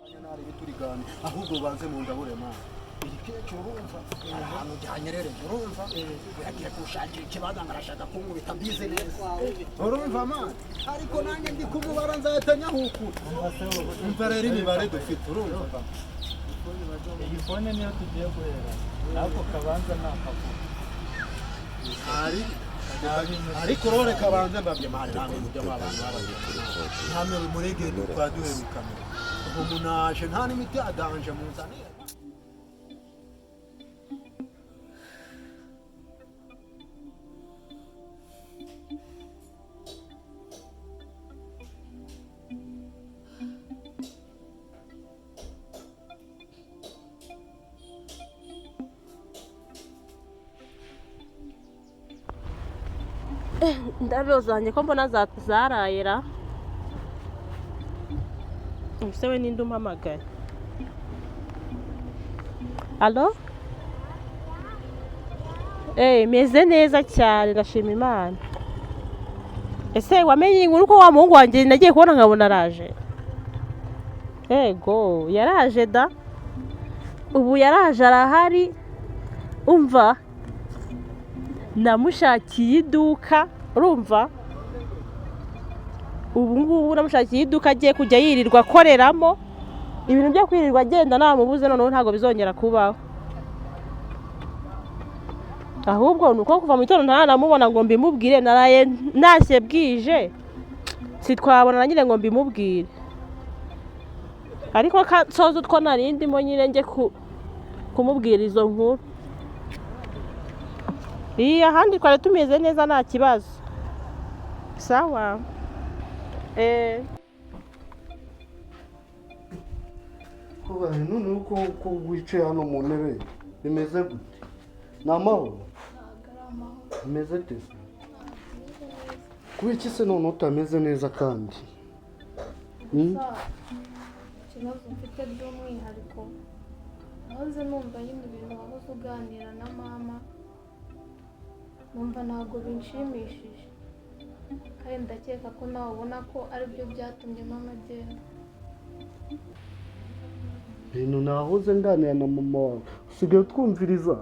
Turigane ahubwo banze mu ndabure mana. Iyi keke urumva ahantu byanyerereye, urumva yagiye gushakira ikibanza ngo arashaka kunkubita, mbizi neza, urumva mana, ariko nanjye ndi kumubara nzahita nyahukura. Umva rero imibare dufite, urumva. Iyi phone niyo tugiye guhera n'ako kabanza ni akaguru. Hari ariko rero reka banze mbabye mani, nta bintu by'abantu b'abageni ntamwe murege twaduherukanye, ubu munaje nta n'imiti adanje munzanire. Indabyo zanjye ko mbona zarayera? Ese we ninde umpamagaye? Alo? Meze neza cyane, ndashima Imana. Ese wamenye inkuru ko wa muhungu wanjye nagiye kubona nkabona araje? Ego, yaraje da. Ubu yaraje arahari. Umva, namushakiye iduka, urumva, ubu ngubu namushakiye iduka agiye kujya yirirwa akoreramo. Ibintu byo kwirirwa agenda namubuze noneho ntabwo bizongera kubaho. Ahubwo ni uko kuva mu gitondo ntaranamubona ngo mbimubwire, naraye ntashye bwije, sitwabona nyine ngo mbimubwire, ariko nsoza utwo nari ndimo nyine njye kumubwira izo nkuru. Iyi ahandi twari tumeze neza, nta kibazo. Sawa. Kubaye none uko wicaye hano mu ntebe bimeze gute? Ni amahoro? Bimeze gute se? Kubera iki se none utameze neza kandi? Gusa ikibazo mfite by'umwihariko, nahoze numva nyine ibintu wahoze uganira na mama, numva ntabwo binshimishije, kandi ndakeka ko nawe ubona ko aribyo byatumye mama agenda. Ibintu nahoze nganira na mama wawe, usigaye utwumviriza?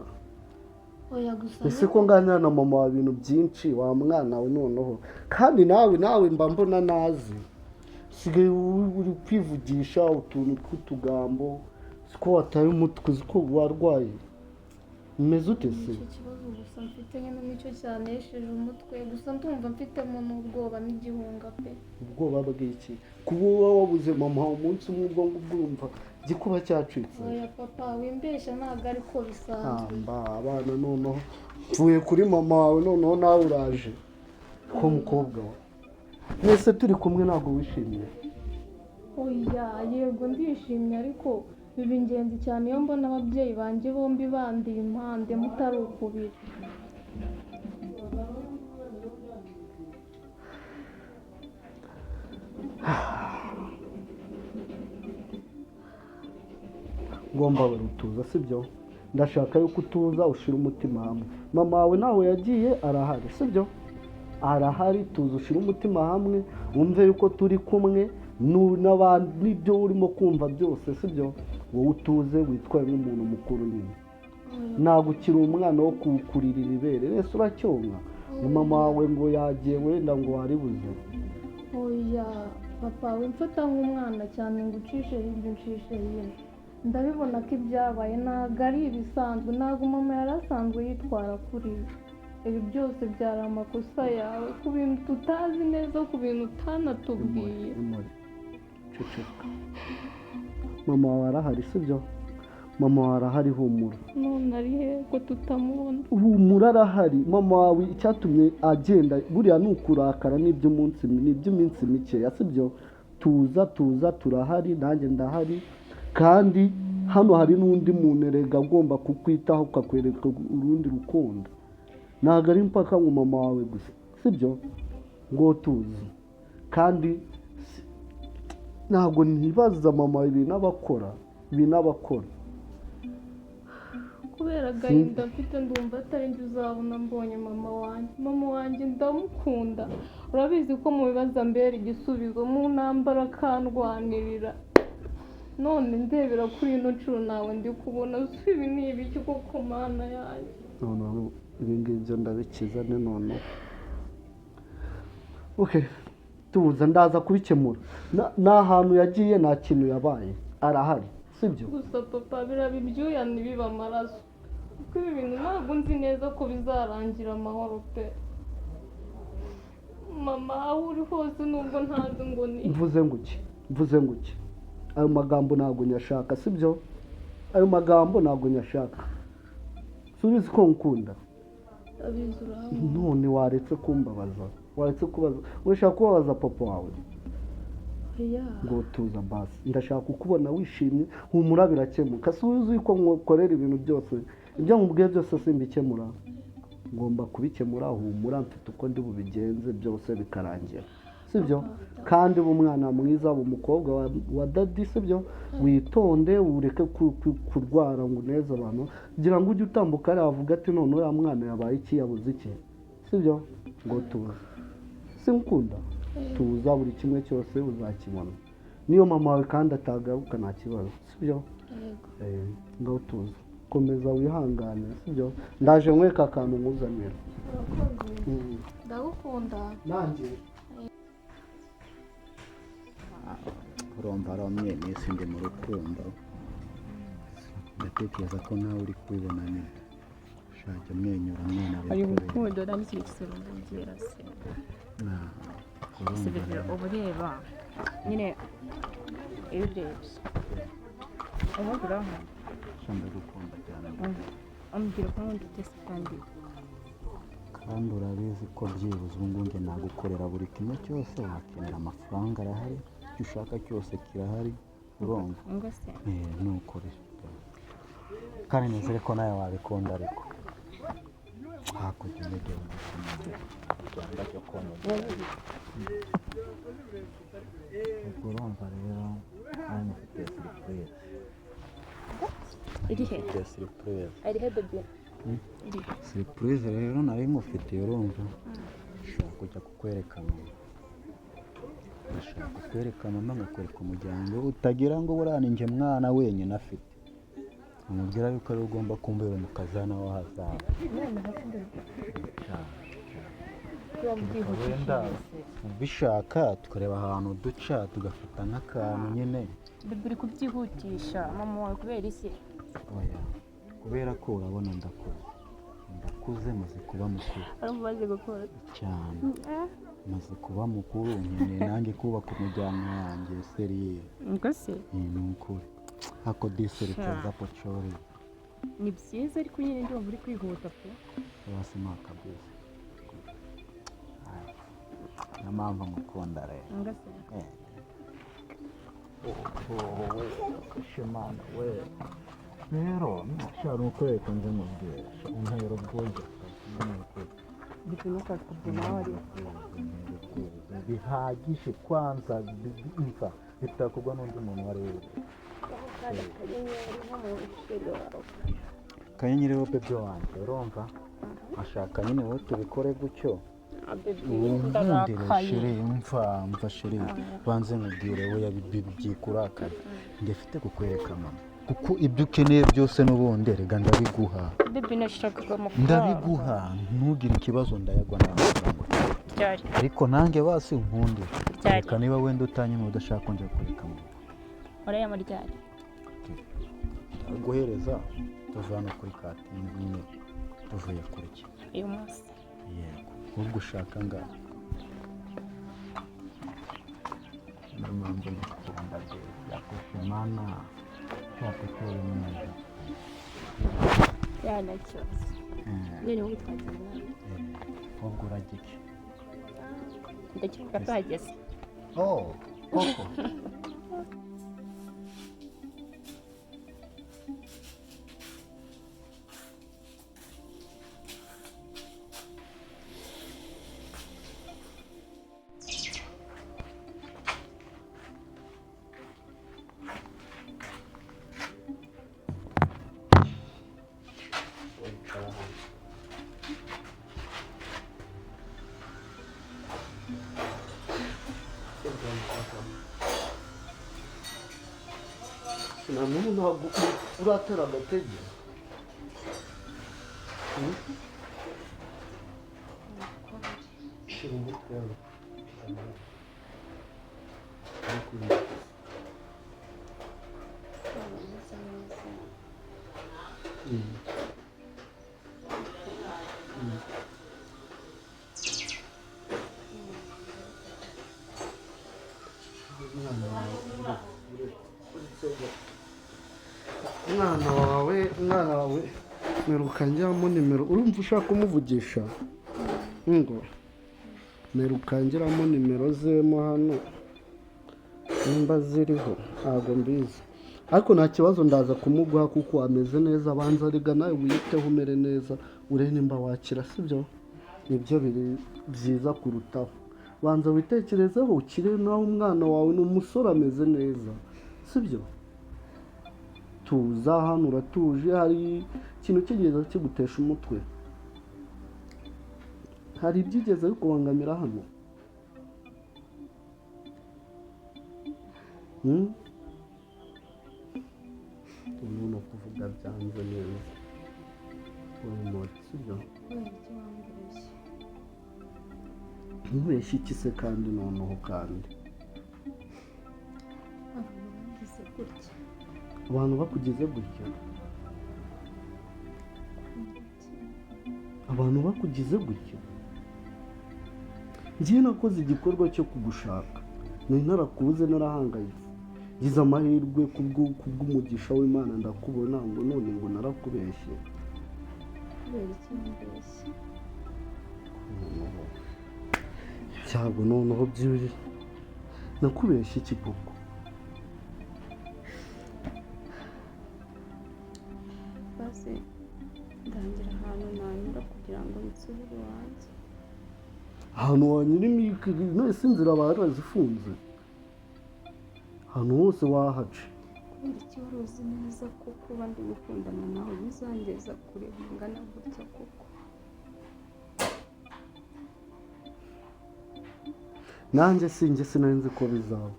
Oya, gusa Ese ko nganira na mama wawe ibintu byinshi, wa mwana we, noneho kandi nawe mba mbona nazi usigaye uri kwivugisha utuntu tw'utugambo, siko wataye umutwe, siko warwaye, umeze ute se? Icyo kibazo gusa mfite nyine nicyo cyanesheje umutwe, gusa ndumva mfitemo n'ubwoba n'igihunga pe. Ubwoba bw'iki? Kuba uba wabuze mama umunsi umwe, ubwo ngubwo urumva igikuba cyacitse? Oya papa, wimbeshya, ntabwo ariko bisanzwe. Amba abana, noneho mvuye kuri mama wawe, noneho nawe uraje ko mukobwa we mwese turi kumwe ntabwo wishimiye? Oya, yego ndishimye, ariko biba ingenzi cyane iyo mbona ababyeyi banjye bombi bandiye impande mutari ukubiri. Ngomba utuza, sibyo? Ndashaka yuko utuza, ushira umutima hamwe. Mama wawe ntaho yagiye, arahari, sibyo? Arahari. Tuza ushira umutima hamwe, wumve yuko turi kumwe n'ibyo urimo kumva byose, sibyo? Wowe utuze, witwaye nk'umuntu mukuru nyine, ntabwo ukiri umwana wo kukuririra ibere. Ese uracyonka? Ni mama wawe ngo yagiye, wenda ngo waribuze. Oya papa, wimfata nk'umwana cyane ngo ucishe hirya uncishe hino. Ndabibona ko ibyabaye ntabwo ari ibisanzwe, ntabwo mama yari asanzwe yitwara kuri ibi. Ibi byose byari amakosa yawe ku bintu tutazi neza, ku bintu utanatubwiye. Imore, ceceka. Mama wawe arahari, sibyo? Mama wawe arahari, humura. None ari he ko tutamubona? Humura, arahari mama wawe. Icyatumye agenda buriya ni ukurakara, n'iby'umunsi, n'iby'iminsi mikeya, sibyo? Tuza, tuza, turahari, nanjye ndahari, kandi hano hari n'undi muntu erega agomba kukwitaho, ukakwereka urundi rukundo. Ntabwo ari mpaka ngo mama wawe gusa, sibyo? Ngo tuzi kandi ntabwo ntibaza mama wawe ibintu aba akora, ibintu aba akora. Kubera agahinda mfite, ndumva atari njye uzabona mbonye mama wanjye. Mama wanjye ndamukunda, urabizi ko mu bibazo ambera igisubizo, mu ntambara akandwanirira. None ndebera kuri ino nshuro nawe ndi kubona. Si ibi ni ibiki koko, Mana yanjye? Noneho ibi ngibyo ndabikiza ne noneho. Okay, tuza, ndaza kubikemura. Nta hantu yagiye, nta kintu yabaye, arahari, sibyo? Gusa papa, biraba ibyuya ntibibe amaraso, kuko ibi bintu ntabwo nzi neza ko bizarangira amahoro pe. Mama, aho uri hose, nubwo ntazi ngo ni Mvuze ngo iki? Mvuze ngo iki? Ayo magambo ntabwo nyashaka, sibyo? Ayo magambo ntabwo nyashaka. Subizi ko nkunda. Abizi, urahabona. None waretse kumbabaza, waretse kubaza, urashaka kubabaza papa wawe? Oya. Ngo tuza basi, ndashaka kukubona wishimye. Humura, birakemuka. Si uzi ko nkorera ibintu byose? Ibyo nkubwiye byose simbikemura? Ngomba kubikemura. Humura, mfite uko ndi bubigenze byose bikarangira, sibyo? Kandi uba umwana mwiza, uba umukobwa wa daddy, sibyo? Witonde, ureke kurwara ngo uneze abantu, kugira ngo ujye utambuka hariya avuga ati: "None uriya mwana yabaye iki? Yabuze iki?" Sibyo? Ngo tuza, sinkunda, tuza, buri kimwe cyose uzakibona. Niyo mama wawe kandi atagaruka, nta kibazo, sibyo? Yego. Ngaho tuza, komeza wihangane, sibyo? Ndaje nkwereka akantu nkuzanira. Urakoze. Ndagukunda. Nanjye. Urumva ari iminsi ndi mu rukundo, ndatekereza ko nawe uri kubibona nyine. Shaka umwenyura mwana. Ari Birakubereye. urukundo nta n'ikintu kirumbwira se. Ah, Se urumva bébé, rero. uba ureba nyine, iyo urebye ubundi urankunda? Sha, ndagukunda cyane. Ambwira ko nkunda ute se kandi? Kandi urabizi ko byibuze ubu ngubu njye nagukorera buri kimwe cyose wakenera. Amafaranga arahari, icyo ushaka cyose kirahari, urumva? Ngo se? Eh, ni ukuri, kandi nizere ko nawe wabikunda. Ariko hakurya unyegera umutima Rwanda cyo konyegera. Ubwo urumva rero nawe mufitiye surprise. Iri he? Mufitiye surprise. Ari he, bébé? Iri he? Surprise rero nari ngufitiye, urumva, nshobora kujya kukwereka mama, ndashaka kukwereka mama, nkakwereka umuryango, utagira ngo buriya ni njye mwana wenyine afite. Amubwira yuko ariwe ugomba kumbera umukazana w'ahazaza. Wenda ubishaka tukareba ahantu duca tugafata nk'akantu nyine. Bébé, uri kubyihutisha mama wawe kubera iki? Oya, kubera ko urabona ndakuze, ndakuze, maze kuba mukuru. Ari umaze gukora? Cyane, maze kuba mukuru, nkeneye nanjye kubaka umuryango wanjye sérieux. Ngo se? Ni ukuri hako diserekeza pocori. Ni byiza, ariko nyine ndumva uri kwihuta pe. Basi nta kabisa, niyo mpamvu ngukunda rero. Ngo se? Wowe shimana we rero, nshaka ukwereka, nze mubwira untera ubwuzu. Bébé, ntukakubye nawe ariko. Bihagije kwanza, mfa bitakugwa n'undi muntu uwo ari we wese. Akanyenyeri rero, bébé wanjye, urumva ashaka nyine wowe tubikore gutyo. Unkundire chérie, mva, mva chérie, banze nkubwire. We byikurakara, njye mfite kukwereka mama, kuko ibyo ukeneye byose n'ubundi rega ndabiguha. Bébé, nashakaga amafaranga. Ndabiguha, ntugire ikibazo, ndayagwa nta mafaranga. Ryari? Ariko nanjye basi unkundire. Ryari? Reka niba wenda utanyuma udashaka kongera kureka mama. Urayama ryari? Guhereza tuva hano kuri katine nyine, tuvuye kurya. Uyu munsi? Yego, ubwo ushaka ngaho. Niyo mpamvu ngukunda de yakushimana nshaka ko uri mwiza. Ya, nta kibazo. None wowe twagenda? Ubwo urajya iki? Ndakeka tuhageze. Oh, koko. Nta n'ubu ntabwo uratera agatege. Shira umutwe hano. Bameze neza. Umwana wawe mperuka njyamo nimero, urumva ushaka kumuvugisha ngo mperuka ngiramo nimero zemo hano, nimba ziriho ntabwo mbizi, ariko nta kibazo, ndaza kumuguha kuko ameze neza. Abanza rega nawe wiyiteho, umere neza, urebe nimba wakira, sibyo? Nibyo biri byiza kurutaho. Banza witekerezeho ukire, nawe umwana wawe ni umusore ameze neza, sibyo? Tuza hano, uratuje? Hari ikintu kigeze kigutesha umutwe? Hari ibyigeze bikubangamira hano? Hmm? Ubu no kuvuga byanze neza, urumuri, sibyo? Kubera icyo wambeshye. Ntubeshye iki se kandi noneho kandi? Abantu bagize gutya. Abantu bakugize gutya? Kubera iki? Abantu bakugize gutya? Ngiye nakoze igikorwa cyo kugushaka, nari narakubuze, narahangayitse, ngize amahirwe kubw'umugisha w'Imana ndakubona, ngo none ngo narakubeshye? Kubera iki wambeshye? Noneho ibyago, noneho byuri, nakubeshye iki koko? Basi ndangira ahantu nanyura kugira ngo nsubire iwanjye. Ahantu wanyura, nese inzira barazifunze? Ahantu hose wahaca. Kubera iki wari uzi neza ko kuba ndi gukundana nawe bizangeza kure bingana gutya koko? Nanjye sinjye sinari nzi ko bizaba.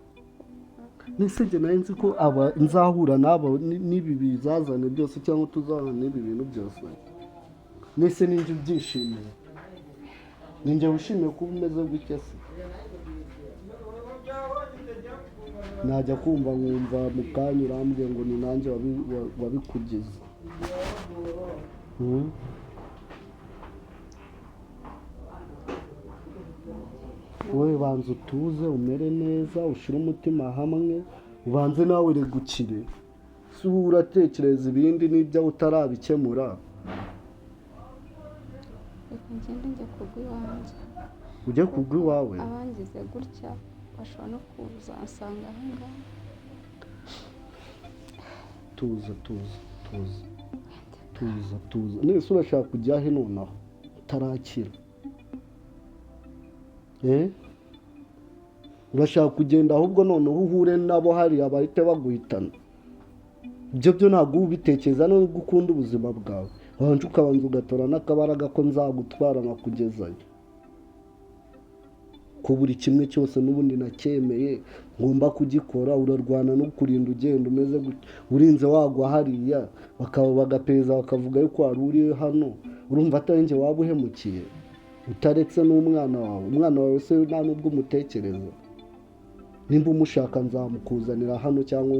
Nese njye nari nzi ko aba nzahura n'aba n'ibi bizazane byose, cyangwa tuzahura n'ibi bintu byose? Nese ninjye ubyishimiye? Ninjye wishimiye kuba umeze gutya se? Najya kumva nkumva mu kanya urambwiye ngo ni nanjye wabikugize. Wowe banza utuze, umere neza, ushyire umutima hamwe, ubanze nawe regukire. Si wowe uratekereza ibindi n'ibyo utarabikemura? Reka ngende njye kugwa iwanjye. Ujye kugwa iwawe? Abangize gutya bashobora no kuzansanga aha ngaha. Tuza, tuza, tuza, tuza, tuza. Nese urashaka kujya he nonaha utarakira? Eh, urashaka kugenda ahubwo noneho uhure nabo hariya bahite baguhitana? Ibyo byo ntabwo uba ubitekereza nubwo ukunda ubuzima bwawe. Wabanje ukabanza ugatora n'akabaraga ko nzagutwara nkakugezayo, ko buri kimwe cyose n'ubundi nacyemeye ngomba kugikora. Urarwana no kurinda ugenda umeze gutya, urinze wagwa hariya, bakaba bagapereza bakavuga yuko wari uri hano. Urumva atari njye waba uhemukiye, utaretse n'umwana wawe? Umwana wawe se nta n'ubwo umutekereza? Nimba umushaka nzamukuzanira hano, cyangwa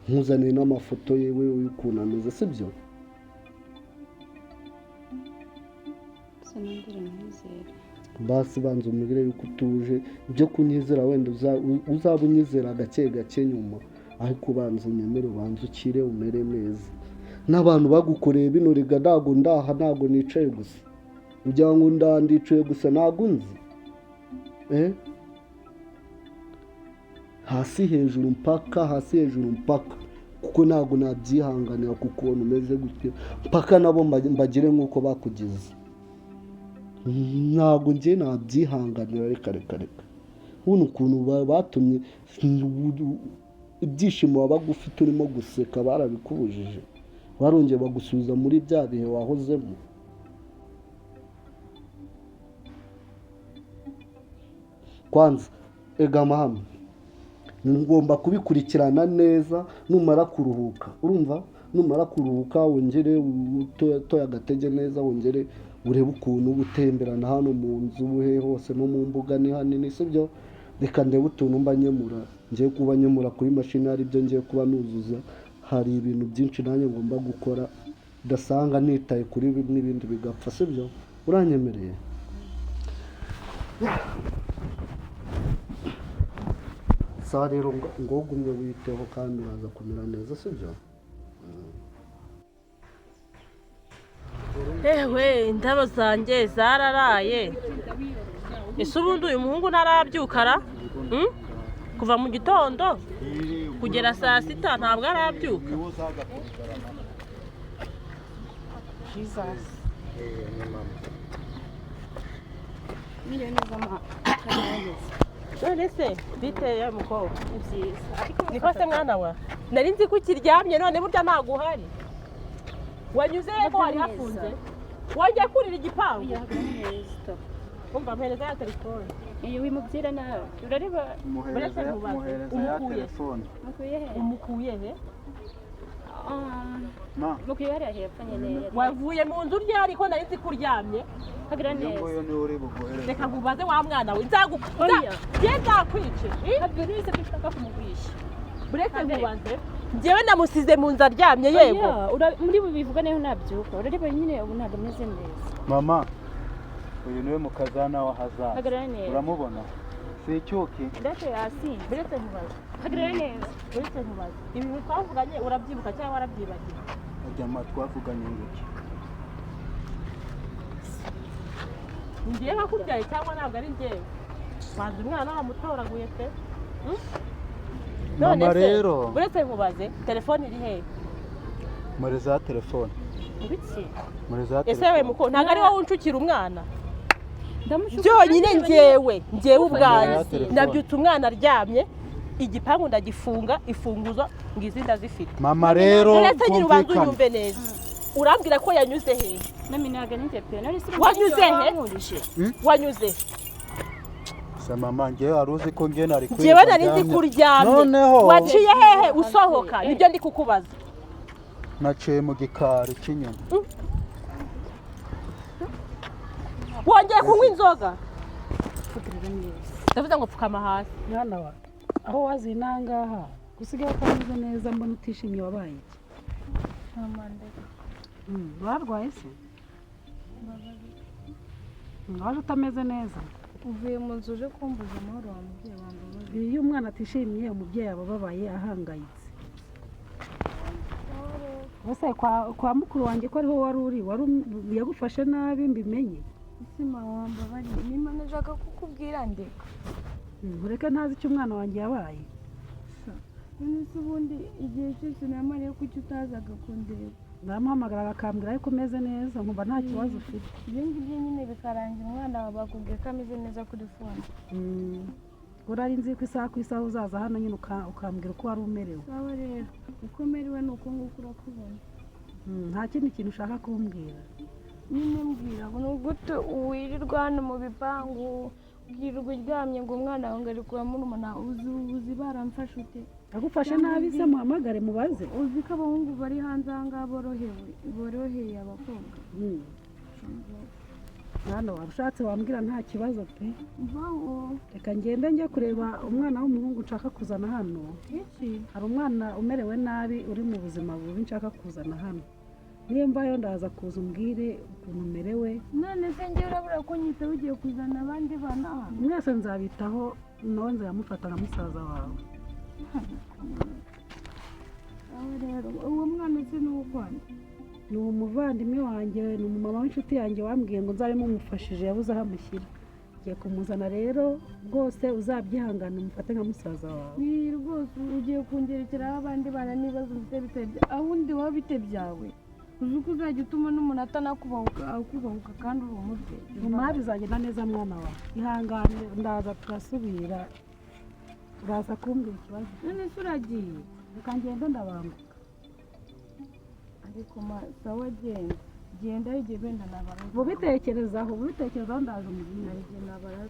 nkuzanire n'amafoto yewe y'ukuntu ameze, sibyo? Gusa nongere nkwizere. Basi banza umubwire yuko utuje. Ibyo kunyizera wenda uzaba unyizera gake gake nyuma, ariko ubanza unyemere, ubanza ukire, umere neza. N'abantu bagukoreye bino rega, ntabwo ndaha, ntabwo nicaye gusa ugira ngo ndicaye gusa, ntabwo nzi. Eh? Hasi hejuru mpaka, hasi hejuru mpaka, kuko ntabwo nabyihanganira kukubona umeze gutyo, mpaka nabo mbagire nk'uko bakugize. Ntabwo njye nabyihanganira. Reka, reka, reka. Buno ukuntu batumye ibyishimo wabaga ufite urimo guseka barabikubujije, barongeye bagusubiza muri bya bihe wahozemo. Kwanza egama hamwe. Ngomba kubikurikirana neza. Numara kuruhuka, urumva, numara kuruhuka wongere utoye agatege neza, wongere urebe ukuntu uba utemberana hano mu nzu he hose no mu mbuga ni hanini, sibyo? Reka ndebe utuntu mba nyemura, ngiye kuba nyemura kuri mashini, hari ibyo ngiye kuba nuzuza, hari ibintu byinshi nanjye ngomba gukora, udasanga nitaye kuri bimwe ibindi bigapfa, sibyo? Uranyemereye? Sawa rero, ngo ugumye witeho kandi uraza kumera neza, sibyo? Ewe, indabo zanjye zararaye. Ese ubundi uyu muhungu ntarabyukara? Hmm? Kuva mu gitondo kugera saa sita ntabwo arabyuka. Mwiriwe neza ma, kagerageza. None se bite mukobwa? Ni byiza. Niko se mwana wa, nari nzi ko ukiryamye, none burya ntabwo uhari. Wanyuze he ko wari hafunze? Wongeye kurira igipangu? Oya, hagarara neza. Umva, mpereza ya telefone. Iyo wimubwira nawe urareba. Uretse nkubaze, Muhereza ya umukuye. telefone. Mukuye he? Umukuye he? Ma. Mukuye hariya hepfo nyine. Wavuye mu nzu ryari ko nari nzi ko uryamye? Hagarara Uyu neza. nguyu niwe uri buguhereze. Reka nkubaze wa mwana we, nzagu Oya. ngiye nzakwice. Ntabwo nzi ko ushaka kumugurisha. Buretse Habe. nkubaze, njyewe namusize mu nzu aryamye, yego? Oya, muri bubivuga nayo nabyuka urareba nyine ubu ntabwo ameze neza. Mama, uyu niwe mukazana w'ahazaza. Hagarara neza. Uramubona, si icyuki? Ndetse yasinze. Buretse nkubaze. Hagarara neza. Buretse nkubaze, ibintu twavuganye urabyibuka cyangwa warabyibagiwe? Ajya ma, twavuganye ngo iki? Ngiye nkakubyaye cyangwa ntabwo ari njyewe waza umwana wamutoraguye pe? Hmm? None Mama se, rero. buretse nkubaze, telefone iri hehe? Muhereza ya telefone. Ibiki? Muhereza ya Ese telefone. we muko, ntabwo ari wowe unshukira umwana? Ndamushuka. Byonyine njyewe ubwanjye Telefone. nabyutse umwana aryamye, igipangu ndagifunga, ifunguzo ngizi ndazifite. Mama rero, Uretse nyine ubanza twumvikane. unyumve neza, urambwira ko yanyuze hehe? Mami, ntabwo ari njye pe, none se Wanyuze he? wankurije? Wanyuze he? Se mama, njyewe wari uzi ko njye nari Njyewe kwiga nari nzi ndyamye. ko uryamye. Noneho Waciye hehe usohoka? Nibyo ndi kukubaza. Naciye mu gikari cy'inyuma. Wongeye kunywa inzoga? Hagarara neza. Ndavuze ngo pfukama hasi. Mwana wa, aho waziye nangaha gusigaye utameze neza, mbona utishimye, wabaye iki? Warwaye se? Waje utameze neza. Uvuye mu nzu uje kumbuza amahoro wa mubyeyi wambabaje. Iyo umwana atishimye umubyeyi aba ababaye, ahangayitse. Ese kwa mukuru wanjye ko ariho wari uri, wari yagufashe nabi mbimenye? Isima wambabariye, nimba nashaka kukubwira ndeka. Ureke ntazi icyo umwana wanjye yabaye. None se ubundi igihe cyose namariye kuki utazaga kundeba? Naramuhamagara akambwira ariko umeze neza, nkumva nta kibazo ufite. Ibyo ngibyo nyine bikarangira umwana wawe bakubwiye ko ameze neza kuri fone. Urari nzi ko isaha ku isaha uzaza hano nyine ukambwira uko wari umerewe. Sawa rero, uko merewe ni uko nguko urakubona. Nta kindi kintu ushaka kumbwira? Nyine mbwira ngo ni gute wirirwa hano mu bipangu, ukirirwa uryamye ngo umwana wawe ngo ari kwa murumuna, uzi baramfashe ute? Agufashe nabi se muhamagare mubaze? Uzi ko abahungu bari hanze aha ngaha borohewe, boroheye abakobwa. Mwana wawe, ushatse wambwira nta kibazo pe. Mvaho. Reka ngende njye kureba umwana w'umuhungu nshaka kuzana hano. Iki? Hari umwana umerewe nabi uri mu buzima bubi nshaka kuzana hano. Niyo mvayo ndaza kuza umbwire ukuntu umerewe. None se njyewe urabura ko nyitaho, ugiye kuzana abandi bana hano? Mwese nzabitaho, nawe nzayamufata nka musaza wawe. Aho rero uwo mwana se ni uwo? Ni umuvandimwe wanjye, ni umumama w'inshuti yanjye wambwiye ngo nzabe mumufashije, yabuze aho amushyira. Ngiye kumuzana rero, rwose uzabyihangane umufate nka musaza wawe. Ni rwose ugiye kungerekeraho abandi bana n'ibibazo mfite bitari aho undi waba bite byawe. Uzi ko uzajya utuma n'umuntu atanakubahuka akubahuka kandi uri umubyeyi. Nyuma bizagenda neza mwana wawe, ihangane, ndaza turasubira, uraza kumbwira ikibazo. None se uragiye? Reka ngende, ndabanguka. Ariko ma, sawa, genda genda, igihe wenda nabara. Mubitekerezaho, mubitekerezaho, ndaza umubwire. Igihe nabara.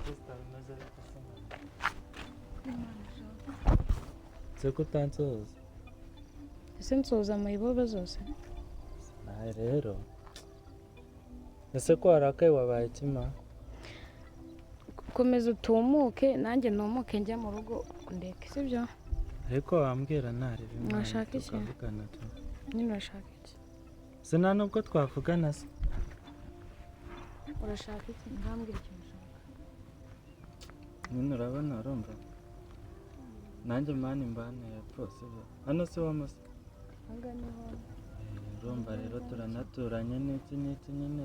Sister, bimeze bite se mwana? Se ko utansoza? Ese nsoza amayibobo zose? Nawe rero, ese ko warakaye, wabaye ikima? Komeza utumuke, nanjye ntumuke, njya mu rugo undeke, sibyo? Ariko wambwira ntareba Imana. Mwashaka iki? Tukavugana tu. Nyine urashaka iki? Se nta nubwo twavugana se? Urashaka iki? Ntambwira ikintu ushaka. Nyine urabona, urumva nanjye mani mbane hepfo, sibyo? Hano si wo musa? Ahangaha niho. Urumva rero turanaturanye n'iki n'iki, nyine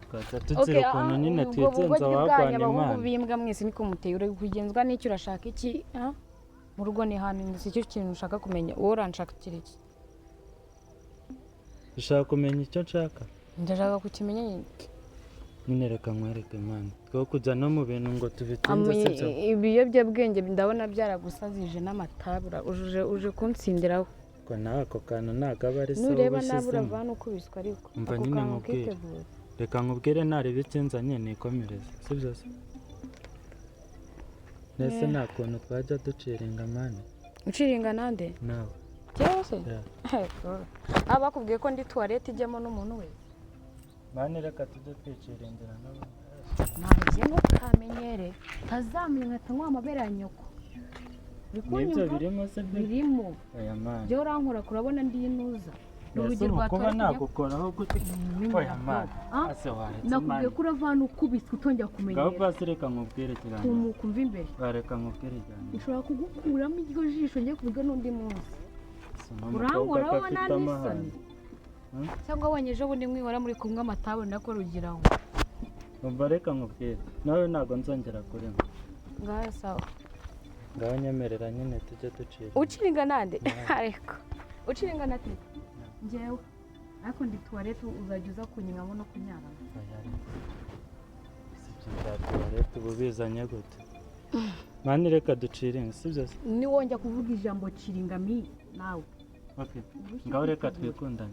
twaza tugira ukuntu nyine twigenza wagwana abahungu Imana. B'imbwa mwese niko muteye. Uri kugenzwa n'icyo urashaka iki? Ah? Mu rugo ni hano, si cyo kintu ushaka kumenya. Wowe uranshaka iki? Ushaka kumenya icyo nshaka? Ndashaka kukimenya nyine. Nyine reka nkwereke Imana, two kujya no mu bintu ngo tubitinze, sibyo? Ibiyobyabwenge ndabona byaragusazije n'amatabura, uje kunsindiraho. Ko nawe ako kantu ntabwo aba ari sawa. Nureba nabi Ubushyizemo uravana ukubiswe, ariko Umva ako nyine kantu nkubwire. ukitegura. Reka nkubwire, ntareba ikinzanye nikomereze, sibyo se? Mbese nta kuntu twajya duciringa mani? Uciringa nande? Nawe. Njyewe se? Yeah. Aba bakubwiye ko ndi tuwarete ijyamo n'umuntu wese? Mani, reka tujye twiciringira n'abandi. Ntabwo ntukamenyere, ntazamenya nkahita nywa amabere ya nyoko. Uri Nibyo. kunyumva? Birimo se byo? Birimo. Oya mani. Njyewe urankora, kurabona ndi inuza ni Mbese urugi ubu rwa kuba tuwarete ijya nagukoraho gute? Oya mani. Ah, ase waretse nakubwiye mani. ko uravana ukubiswe utongera Ngaho kumenyera. basi reka nkubwire ikiganiro. Tumuka umva imbere. Reka nkubwire ikiganiro. Ushobora kugukuramo iryo jisho njye kuvuga n'undi munsi. Si n'umukobwa Urankora ko wowe, afite nta n'isoni. amahane. Cyangwa wabonye ejo bundi mwihora muri kumwe amatabu nako rugira ngo Umva, reka nkubwire, nawe ntabwo nzongera kurima. Ngaho sawa. Ngaho nyemerera nyine tujye ducira. Uciringa nande? Ariko uciringa na tete njyewe, ariko ndi tuwarete uzajya uza kunyingamo no kunyaramo. Oya, reka. Si ibyo bya tuwarete ubu bizanye gute? Mani, reka duciringe, sibyo se? Niwongera kuvuga ijambo ciringami nawe. Okay. Ngaho reka twikundane.